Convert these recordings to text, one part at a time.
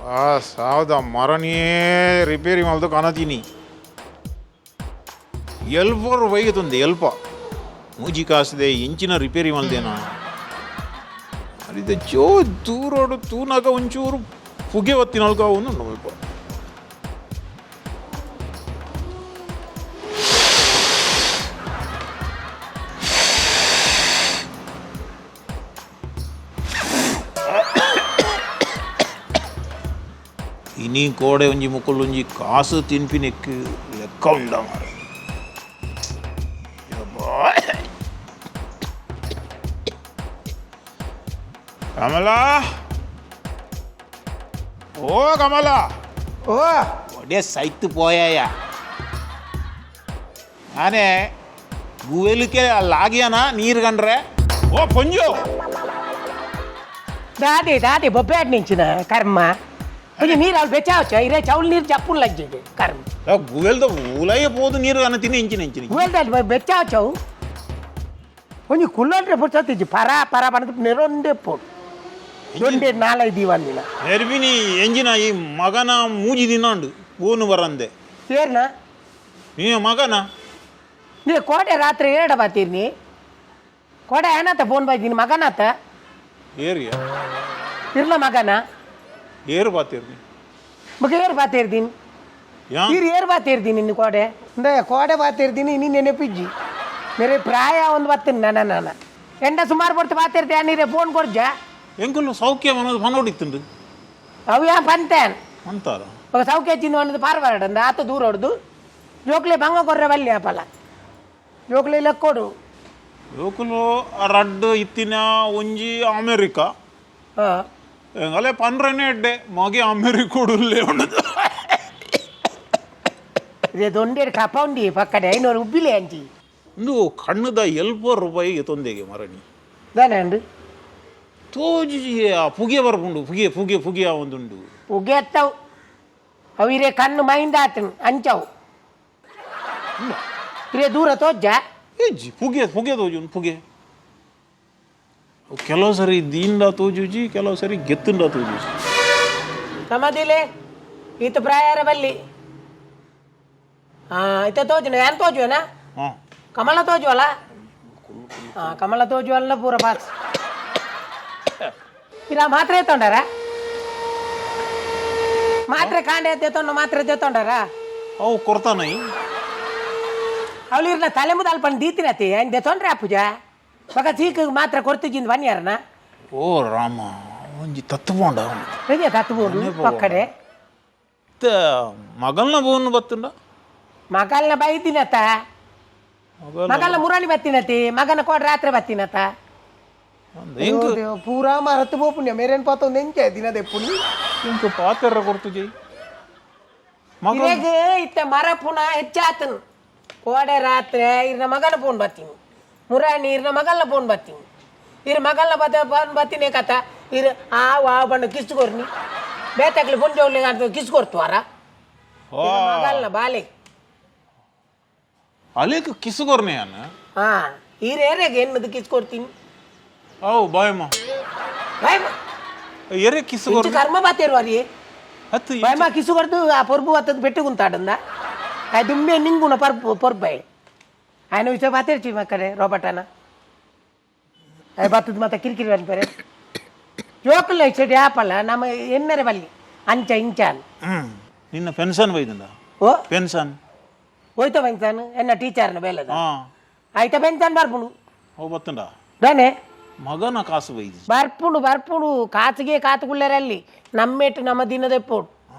ಆ ಸಾವದ ಮರನೇ ರಿಪೇರಿ ಮಲ್ದು ಕಾಣತೀನಿ. ಎಲ್ಪರು ಬೈಗತ್ತೊಂದು ಎಲ್ಪ ಮೂಜಿ ಕಾಸದೆ ಇಂಚಿನ ರಿಪೇರಿ ಮಲ್ದೇನಾ ಅರಿದ ಜೋ ದೂರೋಡು ತೂನಾಗ ಒಂಚೂರು ಪುಗೆ ಒತ್ತಿನಲ್ಕ ಒಂದು ಅಲ್ಪ. ಇನಿ ಕೋಡೆ ಒಂಜಿ ಮುಕ್ಕುಲ್ಲೊಂಜಿ ಕಾಸು ತಿನ್ಪಿನೆಕ್ಕ್ ಲೆಕ್ಕ ಉಂಡ ಮಾರ್ರೆ. ಯಬ್ಬಾ. ಕಮಲಾ, ಓ ಕಮಲಾ. ಓ. ಒಡೆ ಸೈತ್ ಪೋಯಾಯ. ಆನೆ ಗುವೆಲಕ್ಕೆ ಲಾಗ್ಯಾನ ನೀರು ಕಂಡ್ರೆ. ಓ ಪೊಂಜು. ದಾದೆ ದಾದೆ ಬೊಬ್ಬೆ ನಿಂಚಿನ ಕರ್ಮ ಒಂಜಿ ನೀರು ಅವ್ಳು ಬೆಚ್ಚಾವಚ್ಚ ಇರೇ ಚೌಲ್ ನೀರು ಚಪ್ಪುನ್ ಲಜ್ಜಿಗೆ ಕರ್ಮ. ಗುವೆಲ್ದ ಉಲಯ ಪೋದು ನೀರು ಅನ್ನ ತಿನ್ನಿ ಇಂಚಿನ ಇಂಚಿನ. ಗುವೆಲ್ದ ಬೆಚ್ಚಾವಚ್ಚವು ಒಂಜಿ ಕುಲ್ಲಂಟ್ರೆ ಪುರ್ಸತ್ತಿಜ್ಜಿ ಪರ ಪರ ಬನದು ನೆರೊಂದೇ ಪೋಡು ದೊಂಡೆ ನಾಲೈ ದೀವಂದಿನ. ನೆರ್ಬಿನಿ ಎಂಜಿನ ಈ ಮಗನ ಮೂಜಿ ದಿನ ಉಂಡು ಓನು ಬರಂದೆ. ಸೇರ್ನ. ನೀ ಮಗನ. ನೀ ಕೋಟೆ ರಾತ್ರಿ ಏಡ ಬಾತೀರ್ನಿ ಕೋಟೆ ಏನಾತ ಫೋನ್ ಬಾಯ್ದೀನಿ ಮಗನಾತ. ಏರಿಯ. ಇರ್ಲ ಮಗನ. ಏರು ಬಾತಿರ್ನಿ. ಮಗ ಏರು ಬಾತಿರ್ದೀನಿ. ಯಾ. ಈರ್ ಏರು ಬಾತಿರ್ದೀನಿ ನಿನ್ನ ಕೋಡೆ ಇಂದ ಕೋಡೆ ಬಾತಿರ್ದೀನಿ ನೀನು ನೆನಪಿಜ್ಜಿ ಮೇರೆ ಪ್ರಾಯ ಒಂದು ಬತ್ತೀನಿ ನನ್ನ ನಾನು ಎಂಡ ಸುಮಾರು ಪಡ್ತು ಬಾತಿರ್ತೆ ನೀರೇ ಫೋನ್ ಕೊಡ್ಜ. ಎಂಕುಲು ಸೌಖ್ಯ ಮನೋದು ಪನೋಡಿತ್ತುಂಡು. ಅವು ಯಾ ಪಂತೇನ್. ಅಂತಾರ. ఒక ಸೌಖ್ಯ ಚಿನ್ನ ಅನ್ನೋದು ಪಾರ್ವಾಡ ಆತ ದೂರ ಹೊಡ್ದು ಜೋಕ್ಲೆ ಭಂಗ ಕೊರ್ರೆ ಬಲ್ಲಿ ಅಪಲ ಜೋಕ್ಲೆ ಲೆಕ್ಕೊಡು. ಯೋಕುಲು ರಡ್ಡು ಇತ್ತಿನ ಒಂಜಿ ಅಮೆರಿಕ. ಹಾಂ. ಎಂಗಲೆ ಪನ್ರನೇ ಎಡ್ಡೆ ಮಗೆ ಅಮೆರಿಕೋಡುಲ್ಲೇ ಉಂಡದು. ಇದೇ ದೊಂಡೇರು ಕಪ ಉಂಡಿ ಪಕ್ಕಡೆ ಐನೂರು ಉಬ್ಬಿಲೆ ಅಂಚಿ. ಒಂದು ಕಣ್ಣುದ ಎಲ್ಪ ರೂಪಾಯಿ ತೊಂದೆಗೆ ಮರಣಿ. ದಾನೆ ಅಂಡು. ತೋಜಿ ಆ ಪುಗೆ ಬರ್ಪುಂಡು ಪುಗೆ ಪುಗೆ ಪುಗೆ ಒಂದುಂಡು. ಉಗೆ ಎತ್ತವು ಅವು ಇರೇ ಕಣ್ಣು ಮೈಂದ ಆತನು ಅಂಚವು ಇರೇ ದೂರ ತೋಜ್ಜ. ಏಜಿ ಪುಗೆ ಪುಗೆ ತೋಜುನ್ ಪುಗೆ. ಕೆಲವು ಸರಿ ದೀಂಡ ತೋಜುಜಿ, ಕೆಲವು ಸರಿ ಗೆತ್ತುಂಡ ತೋಜುಜಿ. ಸಮಾಧಿಲೆ ಈತ ಪ್ರಾಯಾರ ಬಲ್ಲಿ ಹಾಂ ಇತ್ತ ತೋಜುನ ಏನ್ ತೋಜುವನಾ? ಹಾಂ. ಕಮಲ ತೋಜುವಲ್ಲ. ಹಾಂ ಕಮಲ ತೋಜುವಲ್ಲ ಪೂರ ಬಾಕ್ಸ್ ಇರ ಮಾತ್ರೆ ತೊಂಡಾರ ಮಾತ್ರೆ ಕಾಂಡೆ ತೊಂಡು ಮಾತ್ರೆ ತೊಂಡಾರ. ಅವು ಕೊರ್ತಾನೈ. ಅವಳು ಇರ್ನ ತಲೆ ಮುದ ಅಲ್ಪ ದೀತಿನತಿ ಅಂದೆ ತೊಂದ್ರೆ ಅಪ್ಪುಜ ಬಗ ಚೀಕ ಮಾತ್ರ ಕೊರ್ತಿಜಿಂದ ಬನ್ನಿಯಾರನ. ಓ ರಾಮ ಒಂಜಿ ತತ್ತು ಪೋಂಡ. ಇದೆ ತತ್ತು ಪಕ್ಕಡೆ. ಮಗಲ್ನ ಬೋನು ಬತ್ತುಂಡ. ಮಗಲ್ನ ಬೈದಿನತ. ಮಗಲ್ನ ಮುರಾಣಿ ಬತ್ತಿನತಿ ಮಗನ ಕೋಡ್ ರಾತ್ರಿ ಬತ್ತಿನತ. ಎಂಕ್ ಪೂರಾ ಮರತು ಪೋಪುಣ್ಯ ಮೇರೇನ್ ಪಾತೊಂದು ಎಂಚೆ ದಿನದ ಪುಣ್ಯ. ಎಂಕ್ ಪಾತೆರ ಕೊರ್ತುಜಿ ಮಗ. ಇರೇಗ ಇತ್ತ ಮರ ಪುನ ಹೆಚ್ಚಾತನು ಕೋಡೆ ರಾತ್ರಿ ಇರ್ನ ಮಗನ ಫೋನ್ ಬರ್ತೀನಿ ಮುರಾಣಿ ಇರ್ನ ಮಗಲ್ನ ಫೋನ್ ಬರ್ತೀನಿ ಇರ್ ಮಗಲ್ನ ಬತ್ತ ಫೋನ್ ಬರ್ತೀನಿ ಕಥ ಇರ್ ಆ ವಾ ಬಣ್ಣ ಕಿಸ್ ಕೊರ್ನಿ ಬೇತಾಕ್ಲಿ ಫೋನ್ ಜೋಗ್ಲಿ ಅಂತ ಕಿಸ್ ಕೊಡ್ತುವಾರ. ಮಗಲ್ನ ಬಾಲೆ. ಅಲೇಕ್ ಕಿಸುಗೊರ್ನೆ ಅನ್ನ. ಹಾ ಈರೇರೆಗೆ ಎನ್ನದು ಕಿಸ್ ಕೊಡ್ತೀನಿ. ಅವು ಬಾಯಮ್ಮ. ಬಾಯ್. ಎರೆ ಕಿಸುಗೊರ್ನೆ. ಕರ್ಮ ಬಾತಿರುವಾರಿ. ಹತ್ತು. ಬಾಯಮ್ಮ ಕಿಸು ಕೊಡ್ದು ಆ ಪೊರ್ಬು ಹತ್ತದ ಬೆಟ್ಟು ಕುಂತಾಡಂದ ದುಮ್ಮೆ ನಿಂಗುಣ ಪರ್ಬು ಪೊರ್ಬಾಯ್ ఆయన ವಿಷಯ ಬಾತಿರ್ಚಿ ಮಕ್ಕಳೆ ರೋಬಟನ ಬತ್ತದ ಮತ್ತೆ ಕಿರಿಕಿರಿ ಅನ್ಪರೆ ಜೋಕುಲ್ಲ ಇಚ್ಚಡಿ ಆಪಲ್ಲ ನಮ್ಮ ಎನ್ನರೆ ಬಲ್ಲಿ ಅಂಚ ಇಂಚಾನ್. ನಿನ್ನ ಪೆನ್ಷನ್ ಬೈದಂದ. ಓ. ಪೆನ್ಷನ್. ಹೋಯ್ತ ಪೆನ್ಷನ್ ಎನ್ನ ಟೀಚರ್ನ ಬೇಲದ. ಹಾ. ಆಯ್ತ ಪೆನ್ಷನ್ ಬರ್ಪುಂಡು. ಅವು ಬತ್ತುಂಡ. ದಾನೆ. ಮಗನ ಕಾಸು ಬೈದಿ. ಬರ್ಪುಂಡು ಬರ್ಪುಂಡು ಕಾಸಿಗೆ ಕಾತುಗುಳ್ಳರಲ್ಲಿ ನಮ್ಮೇಟು ನಮ್ಮ ದಿನದ ಪೋಡು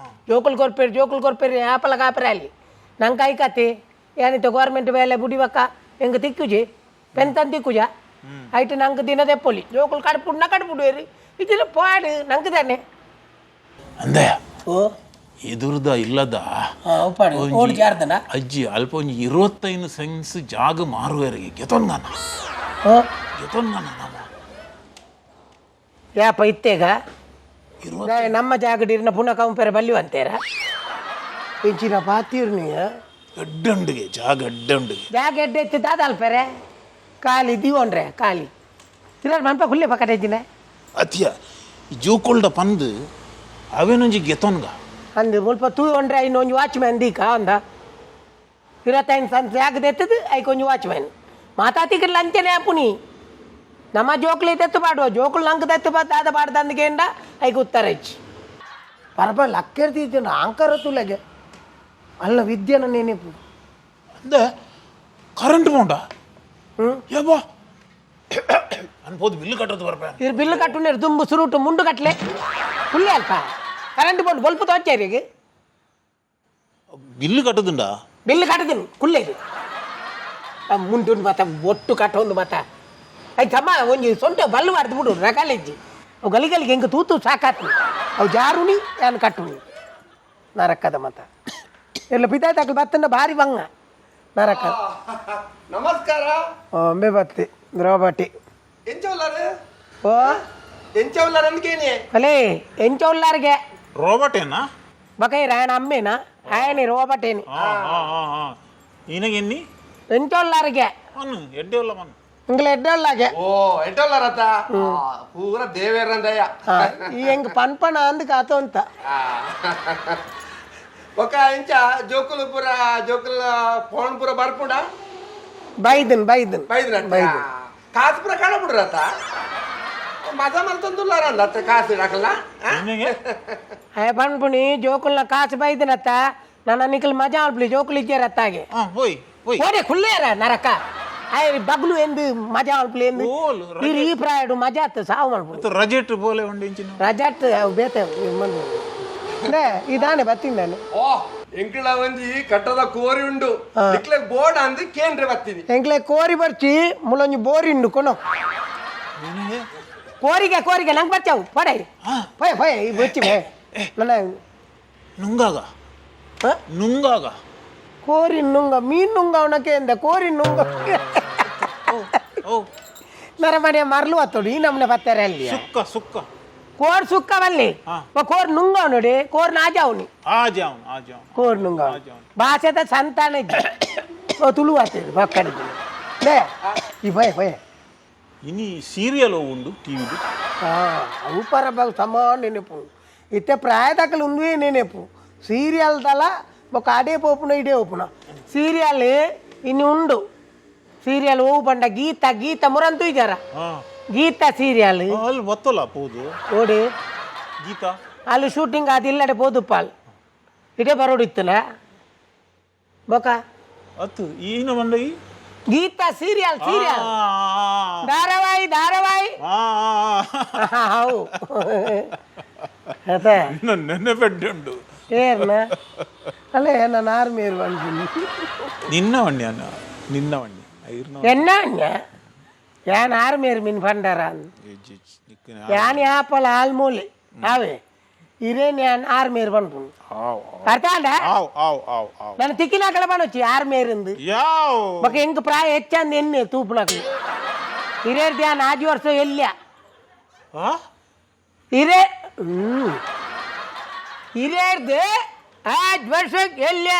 ಜೋಕುಲ್ ಕೊರ್ಪೇರು ಜೋಕುಲ್ ಕೊರ್ಪೇರು ಆಪಲ ಕಾಪರೆ ಅಲ್ಲಿ ನಂಗೆ ಕೈ ಕತೆ ಏನಿತ್ತು ಗೌರ್ಮೆಂಟ್ ಬೇಲೆ ಬುಡಿವಕ್ಕ ಎಂಗೆ ತಿಕ್ಕುಜಿ ಪೆನ್ಷನ್ ತಿಕ್ಕುಜ ಐಟ್ ನಂಗೆ ದಿನದ ಪೊಲಿ ಜೋಕುಲ್ ಕಡ್ಪುಂಡು ಕಡ್ಪುಡು ಇದಿಲ್ಲ ಪಾಡು ನಂಗೆ ತಾನೆ. ಅಂದೆ. ಓ. ಎದುರ್ದ ಇಲ್ಲದ. ಉಪ್ಪಾಡು ಓಡಿ ಜಾರ್ದನ. ಅಜ್ಜಿ ಅಲ್ಪ ಒಂಜಿ 25 ಸೆನ್ಸ್ ಜಾಗ ಮಾರುವರೆಗೆ ಗೆತೊನ್ಗನ. ಓ. ಗೆತೊನ್ಗನ ನಮ್ಮ. ಯಾಪ ಇತ್ತೇಗ. ಇರುವ ನಮ್ಮ ಜಾಗಡಿರ್ನ ಪುನಃ ಕಂಪೇರೆ ಬಲ್ಲಿ ಅಂತೀರ ಇಂಚಿನ ಪಾತೀರ್ನಿ. ಎಡ್ಡಂಡಿಗೆ ಜಾಗ ಎಡ್ಡಂಡಿಗೆ. ಜಾಗ ಎಡ್ಡೆ ಇತ್ತು ದಾದಲ್ಪೆರೆ ಖಾಲಿ ದಿವೊಂಡ್ರೆ ಖಾಲಿ ತಿರ ಮನ್ಪ ಕುಲ್ಲೆ ಪಕ್ಕಡೆ ಇದ್ದಿನ. ಅತಿಯ ಈ ಜೋಕೊಲ್ಡ ಪಂದು ಅವೇನೊಂಜಿ ಗೆತೊನ್ಗ. ಅಂದು ಮುಲ್ಪ ತೂ ಒಂಡ್ರೆ ಐನು ಒಂಜಿ ವಾಚ್ಮ್ಯಾನ್ ದೀಕ ಅಂದ 25 ಸಂತ ಯಾಕೆ ಎತ್ತದು ಐಕ್ ಒಂಜಿ ವಾಚ್ಮ್ಯಾನ್ ಮಾತಾತಿಗಿರ್ಲ ಅಂಚನೆ ಅಪ್ಪುನಿ. ನಮ್ಮ ಜೋಕ್ಲಿ ತೆತ್ತು ಪಾಡುವ ಜೋಕುಲು ನಂಗೆ ತೆತ್ತು ದಾದ ಪಾಡ್ದಂದ್ಕೇಂಡ ಐಕ್ ಉತ್ತರ ಇಚ್ಚಿ ಪರಪ ಲಕ್ಕೆರ್ತೀಚಂಡ ಆಂಕರ ತುಲೆಗೆ ಅಲ್ಲ ವಿದ್ಯೆನ ನೆನಪು. ಅಂದ ಕರೆಂಟ್ ಪೋಂಡ. ಹ್ಞೂ. ಯಬ್ಬಾ, ಅನ್ಬೋದು ಬಿಲ್ಲು ಕಟ್ಟೋದು ಬರ್ಪ. ಇರು ಬಿಲ್ಲು ಕಟ್ಟುನೇರು ದುಂಬು ಸುರುಟು ಮುಂಡು ಕಟ್ಲೆ ಹುಲ್ಲೆ ಅಲ್ಪ ಕರೆಂಟ್ ಬೋರ್ಡ್ ಬೊಲ್ಪು ತೋಚೇರಿಗೆ. ಬಿಲ್ಲು ಕಟ್ಟೋದುಂಡ. ಬಿಲ್ಲು ಕಟ್ಟದಿನಿ ಕುಲ್ಲೆ ಇದು ಮುಂಡು ಮತ್ತ ಒಟ್ಟು ಕಟ್ಟೊಂದು ಮತ್ತ ಐತಮ್ಮ ಒಂಜಿ ಸೊಂಟ ಬಲ್ಲು ಬಾರ್ದು ಬಿಡು ರಗಾಲೆಜ್ಜಿ ಅವು ಗಲಿಗಲಿಗೆ ಹೆಂಗೆ ತೂತು ಸಾಕಾತು ಅವು ಜಾರುನಿ ಯಾನ್ ಕಟ್ಟುನಿ ನರಕದ ಮತ ಎಲ್ಲ ಪಿತಾಯ್ತು ಅಕ್ಲು ಬತ್ತಂಡ ಭಾರಿ ಬಂಗ ನರಕ. ನಮಸ್ಕಾರ. ಒಂಬೆ ಬತ್ತಿ ದ್ರೋಬಟ್ಟಿ. ಎಂಚ ಉಲ್ಲಾರು? ಓ. ಎಂಚ ಉಲ್ಲಾರು ಅಂದ್ಕೇನಿ? ಅಲೇ, ಎಂಚ ಉಲ್ಲಾರ್ಗೆ? ರೋಬೋಟ್ ಏನಾ? ಬಕೈರ ఆయన ಅಮ್ಮೇನಾ ఆయన రోబోట్ ಏನಿ. ಆ ಆ ಆ ಆ ಈನಗೆ ಎನ್ನಿ. ಎಂಚ ಉಲ್ಲಾರ್ಗೆ? ಮನ್ನು ಎಡ್ಡೆ ಉಲ್ಲ ಮನ್ನು. ಇಂಗ್ಲ ಎಡ್ಡೆ ಉಲ್ಲಾಗೆ. ಓ, ಎಡ್ಡೆ ಉಲ್ಲಾರತ್ತ ಪೂರ ದೇವೇರಂದಯ್ಯ. ಈ ಹೆಂಗ್ ಪನ್ಪಣ ಅಂದ್ ಕಾತು ಅಂತ. ಒಕ್ಕ ಎಂಚ ಜೋಕುಲು ಪೂರ ಜೋಕುಲ ಫೋನ್ ಪೂರ ಬರ್ಪುಂಡ? ಬೈದನ್ ಬೈದನ್. ಬೈದ್ರ ಬೈದನ್. ಕಾಸು ಪೂರ ಕಾಣಬಿಡ್ರತ್ತ ಮಜಾ ಮಲ್ತೊಂದುಲ್ಲಾರ ಅಂದ ಕಾಸು ಇಡಕಲ್ಲ. ಈನಗೆ. ಅಯ್ಯ ಪನ್ಪುಣಿ ಜೋಕುಲ್ನ ಕಾಸು ಬೈದನತ್ತ ನನ್ನ ನಿಖಲ್ ಮಜಾ ಅಲ್ಪಲಿ ಜೋಕುಲು ಇಜ್ಜಾರತ್ತಾಗೆ. ಹಾ, ಹೋಯ್ ಹೋಯ್. ಓಡೆ ಕುಲ್ಲೇರ ನರಕ ಅಯ್ಯ ಬಗ್ಲು ಎಂದು ಮಜಾ ಅಲ್ಪಲಿ ಎಂದು. ಓಲ್ ಈ ಈ ಪ್ರಾಯಡು ಮಜಾ ಆತು ಸಾವು ಮಲ್ಪುಣಿ. ಮತ್ತು ರಜೆಟ್ ಬೋಲೆ ಉಂಡು ಇಂಚಿನ. ರಜಾಟ್ ಅವು ಬೇತೆ ಇದಾನೆ ಬತ್ತಿಂದಾನೆ. ಓ, ಎಂಕುಳ ಒಂಜಿ ಕಟ್ಟದ ಕೋರಿ ಉಂಡು ನಿಕ್ಲೆ ಬೋರ್ಡ್ ಅಂದ್ ಕೇಂದ್ರ ಬತ್ತೀನಿ. ಎಂಕ್ಲೆ ಕೋರಿ ಬರ್ಚಿ ಮುಲೊಂಜಿ ಬೋರಿ ಉಂಡು ಕೊನೊ. ಈನಗೆ. ಕೋರಿಗೆ ಕೋರಿಗೆ ನಂಗೆ ಬರ್ಚಾವು ಪಡೆ. ಹಾ. ಪೋಯ್ ಪೋಯ್ ಈ ಬಚ್ಚಿ ಬೇ ನನ್ನ. ನುಂಗಾಗ. ಹ? ನುಂಗಾಗ. ಕೋರಿ ನುಂಗ ಮೀನ್ ನುಂಗ ಅವನಕ್ಕೆ ಎಂದ ಕೋರಿ ನುಂಗ. ಓ. ನರಮನೆ ಮರಳು ಅತ್ತೋಡು ಈ ನಮ್ಮನೆ ಬತ್ತಾರೆ ಅಲ್ಲಿ. ಸುಕ್ಕ ಸುಕ್ಕ. ಕೋರ್ ಸುಕ್ಕ ಬಲ್ಲಿ. ಹಾ. ಕೋರ್ ನುಂಗ ನೋಡಿ ಕೋರ್ ನಾಜಾವ್ನಿ. ಆ ಜಾವ್ನು ಆ ಜಾವ್ನು. ಕೋರ್ ನುಂಗ ಭಾಷೆದ ಸಂತಾನ ಇಜ್ಜಿ. ಓ ತುಳು ಆತೇಳು ಮಕ್ಕಳಿಗೆ ಲೇ ಈ ಭಯ ಭಯ. ಇನಿ ಸೀರಿಯಲ್ ಉಂಡು ಟಿವಿದು. ಅವು ಪರ ಸಮ ನೆನಪು ಇತ್ತೆ ಪ್ರಾಯದಕಲು ಉಂದುವೇ ನೆನಪು ಸೀರಿಯಲ್ ದಲ ಬೊಕ್ಕ ಅಡೇ ಪೋಪುನ ಇಡೇ ಪೋಪುನ ಸೀರಿಯಲ್ ಇನ್ನು ಉಂಡು ಸೀರಿಯಲ್ ಓವು ಪಂಡ ಗೀತಾ ಗೀತಾ ಮುರಂತು ಇದ್ದಾರ. ಹಾ. ಗೀತಾ ಸೀರಿಯಲ್. ಅಲ್ಲಿ ಬತ್ತಲ್ಲ ಪೋದು. ಓಡಿ. ಗೀತಾ. ಅಲ್ಲಿ ಶೂಟಿಂಗ್ ಅದು ಇಲ್ಲಡೆ ಪೋದುಪ್ಪಾಲ್ ಇಡೇ ಬರೋಡು ಇತ್ತಲ್ಲ ಬೊಕ. ಅತ್ತು ಈನ ಮಂಡಗಿ. ಗೀತಾ ಸೀರಿಯಲ್ ಸೀರಿಯಲ್ ಧಾರಾವಾಹಿ ಧಾರಾವಾಹಿ. How ಅದೇ. ನೆನಪೆಡ್ಡೆ ಉಂಡು. ಏರ್ನ ಅಲ್ಲ ನಾನು ಆರ್ಮಿ ಬಂದಿನಿ. ನಿನ್ನ ವಣ್ಯ ಅನ್ನ ನಿನ್ನ ವಣ್ಯ ಐರ್ನ. ಎನ್ನ ಅಣ್ಣ ಯಾನ್ ಆರ್ಮಿ ಮೀನ್ ಭಂಡಾರ ಯಾನ್ ಯಾಪಲ ಆಲ್ಮೂಲಿ ಅವೇ ಇರೇನ್ ಯಾನ್ ಆರ್ಮಿ ಬಂದು ಅರ್ಥ ಆಂಡ. ಆವ್ ಆವ್ ಆವ್ ಆವ್. ನಾನು ತಿಕ್ಕಿನ ಕಡೆ ಬಂದೊಚ್ಚಿ ಆರ್ಮಿ ಇಂದು. ಯಾವ್. ಬೊಕ ಎಂಕ್ ಪ್ರಾಯ ಹೆಚ್ಚಂದು ಎನ್ನೆ ತೂಪುನಕು ಹಿರಿಯರ್ ಧ್ಯಾನ ಆಜಿ ವರ್ಷ ಎಲ್ಯ. ಆ? ಹಿರೇ ಹಿರಿಯರ್ದು ಆಜ್ ವರ್ಷ ಎಲ್ಯ.